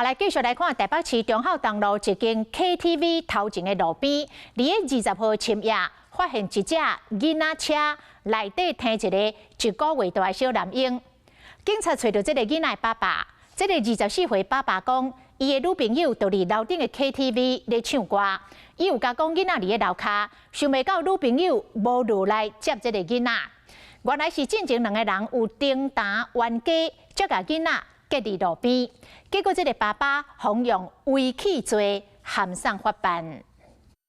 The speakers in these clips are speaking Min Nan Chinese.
來繼續來看台北市忠孝東路一間 KTV 頭前的路邊，佇咧20號深夜發現一隻囡仔車內底停一个一個月大的小男嬰。警察揣著這个囡仔的爸爸，這个24歲爸爸講，伊的女朋友就佇樓頂的 KTV 咧唱歌，伊有共講囡仔佇咧樓跤，想袂到女朋友無落來接這个囡仔。原來是進前兩个人有爭談冤家，才共囡仔隔佇路邊，結果這个爸爸予用遺棄罪函送法辦。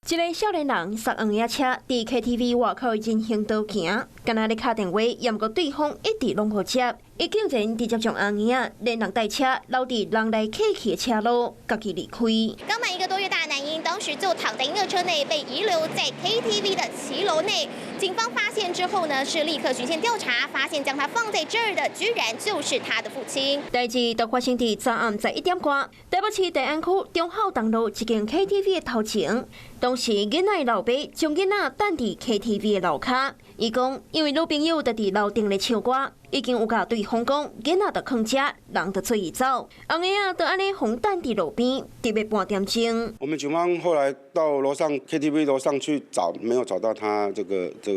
一个少年人駛紅仔車佇 KTV 外口人行道行，敢若咧敲電話，毋過對方一直攏無接，伊竟然直接將紅仔連人帶車留佇人來客去的車路，家己離開。剛滿一個多月大男嬰當時就躺在嬰兒車內，被遺留在 KTV 的騎樓內。警方發現之後呢，是立刻循線調查，發現將他放在這兒的，居然就是他的父親。代誌就發生佇昨暗11點外，台北市大安區忠孝東路一間 KTV 的頭前。當時囡仔的老爸將囡仔等佇 KTV 的樓跤，伊講因為女朋友就佇樓頂咧唱歌，已經有共對方講囡仔就囥遮，人就隨伊走。紅仔就按呢予等佇路邊，特別半點鐘。我們警方後來到樓上 KTV 樓上去找，沒有找到他這個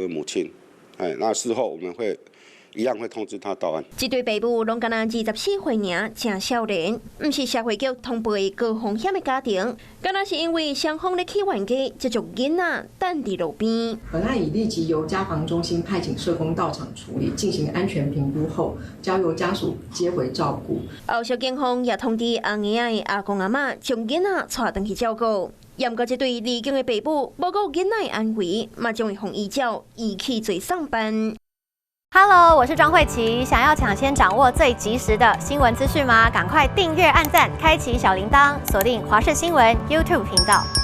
母親。哎，那事後我們會一樣會通知他到案。這對爸母攏敢若24歲爾，誠少年，毋是社會局通報的高風險的家庭，敢若是因為雙方咧起冤家，才將囡仔等佇路邊。本案已立即由家防中心派遣社工到場處理，進行安全評估後，交由家屬接回照顧。後續警方也通知紅仔的阿公阿嬤，將囡仔帶轉去照顧。毋過這對離境的爸母，無顧囡仔的安危，嘛將會予依照遺棄罪送辦。 Hello，我是莊慧琪。想要搶先掌握最及時的新聞資訊嗎？趕快訂閱、按讚、開啟小鈴鐺，鎖定華視新聞 YouTube 頻道。